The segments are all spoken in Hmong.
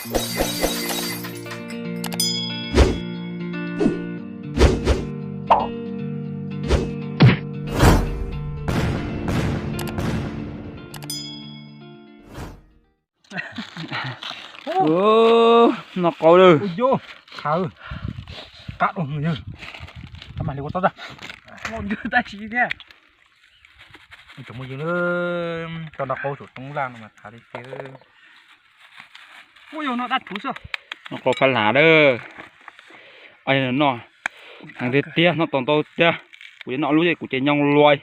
Noj qau lawm. Qab, mas li ua txob da. Tsoom phooj ywg, cov noj qau saum roob laj no mas khav tiag tiag. Noj qau phaj hlav lawm. Noj heev tiag tiag, noj tau ntau tiag. Kuv yuav noj lub kuv ces nyoos luaj.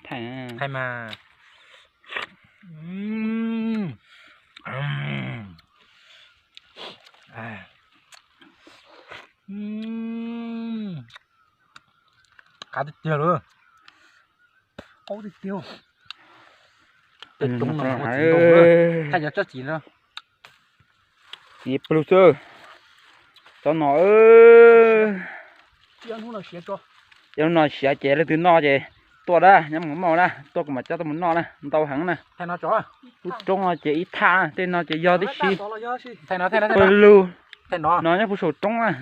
Thaij, thaij mas. Qab tiag tiag lawm. Qaub tiag tiag. Tej roob no thaij cov tsob txiv no. Ib pluag xwb. Tsob no, ib hnub no siav ces leej twg noj ces tuaj na, nyob mus moj na, tuaj kuv mam coj tuaj mus noj na, ntau heev na. Lub roob no ces ib thaj, tej no ces yog tib si. Pawg lug no nyob puag saum roob na.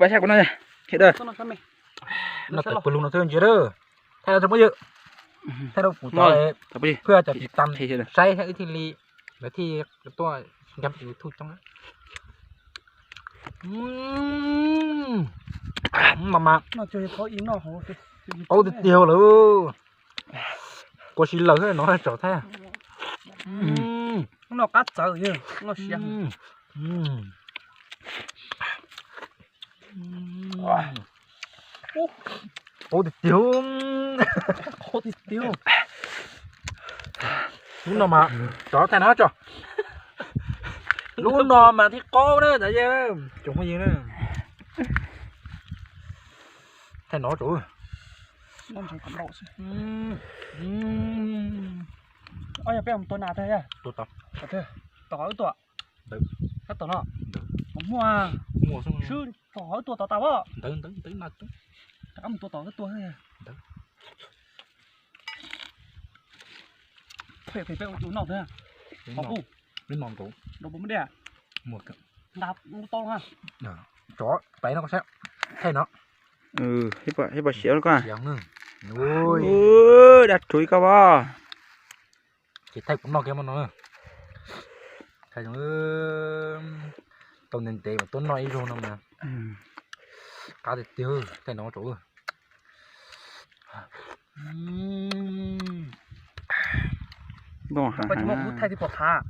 Pab saib kuv no, no tawm pawg lug no xwb ntsia. Thaij no tsoom phooj ywg, thaij rau kuv cov, pab cov tiv tam saib ib thiaj li, lawv thiaj tuaj nkag YouTube coob. Mas mas, qaub tiag tiag lawm. Kua si lawm no tso thaij. Noj qab txawv, noj siav. Qaub tiag tiag. Qaub tiag tiag. Lub no mas, tso thaij no tso. Lub no mas thiaj qaub na cov yawg, tsoom phooj ywg na. Thaij no tso. Ob yog peb mus tua nas tag, tom qhov wb tua, tom no, muaj, swb tom qhov wb tua tom tas as. Rov qab mus tua tom wb tua. Peb ua noj tag, qhov qub, nrau puas muaj dej, nqa tau, thaij no. Ib puas siav koj, dab rhuv koj as. Ces thaij kuv noj kiag mas no. Tau ntev ntev mas tuaj noj ib zaug no mas. Qab tiag tiag, thaij no tso. Thaij tib pom qab.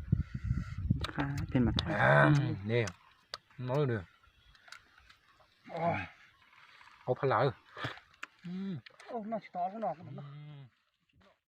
Qaub phaj hlav. Noj tsis tau lub no.